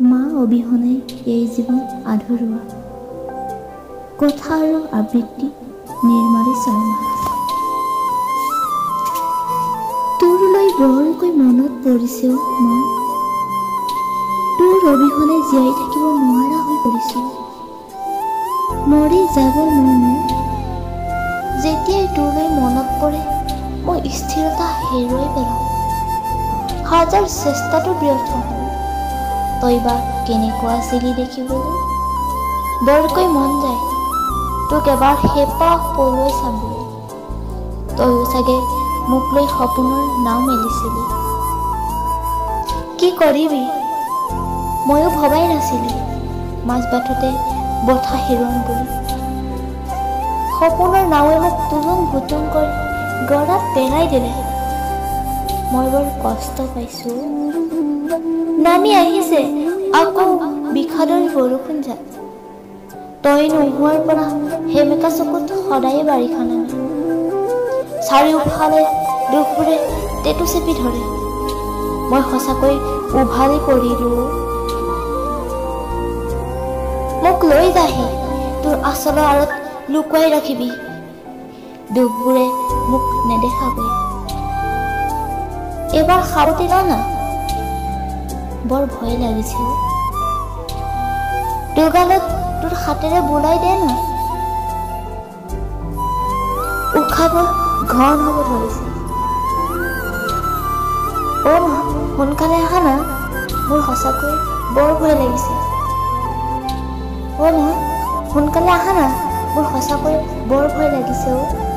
মা অবিহনে এই জীৱন আধৰুৱা। কথা আৰু আবৃত্তি নিৰ্মালী শৰ্মা। তোৰলৈ বৰকৈ মনত পৰিছে অ মা। তোৰ অবিহনে জীয়াই থাকিব নোৱাৰা হৈ পৰিছো। মৰি যাবৰ মন। যেতিয়াই তোৰলৈ মনত পৰে, মই স্থিৰতা হেৰুৱাই পেলাওঁ। হাজাৰ চেষ্টাতো ব্যৰ্থ হওঁ। তই বা কেনেকুৱা আছিলি দেখিবলৈ? বৰকৈ মন যায় তোক এবাৰ হেঁপাহ পলুৱাই চাবলৈ। তয়ো চাগে মোক লৈ সপোনৰ নাও মেলিছিলি। কি কৰিবি ময়ো ভবাই নাছিলো মাজবাটতে বঠা হেৰুৱাম বুলি। সপোনৰ নাৱে মোক টুলুং ভুটুং কৰি গৰাত পেলাই দিলে। মই বৰ কষ্ট পাইছো। নামি আহিছে আকৌ বিষাদৰ বৰষুণ জাক। তই নোহোৱাৰ পৰা সেমেকা চকুত সদায়ে বাৰিষা নামে। চাৰিওফালে দুখবোৰে টেটু চেপি ধৰে। মই সঁচাকৈ উভালি পৰিলো। মোক লৈ যাহি, তোৰ আঁচলৰ আঁৰত লুকুৱাই ৰাখিবি, দুখবোৰে মোক নেদেখাকৈ। এবাৰ সাৱটি ল না, বৰ ভয় লাগিছে। দুগালত তোৰ হাতেৰে বুলাই দে না। উশাহবোৰ ঘন হ'ব ধৰিছে। অ মা, সোনকালে আহা না, মোৰ সঁচাকৈ বৰ ভয় লাগিছে। অ মা, সোনকালে আহা না, মোৰ সঁচাকৈ বৰ ভয় লাগিছে অ।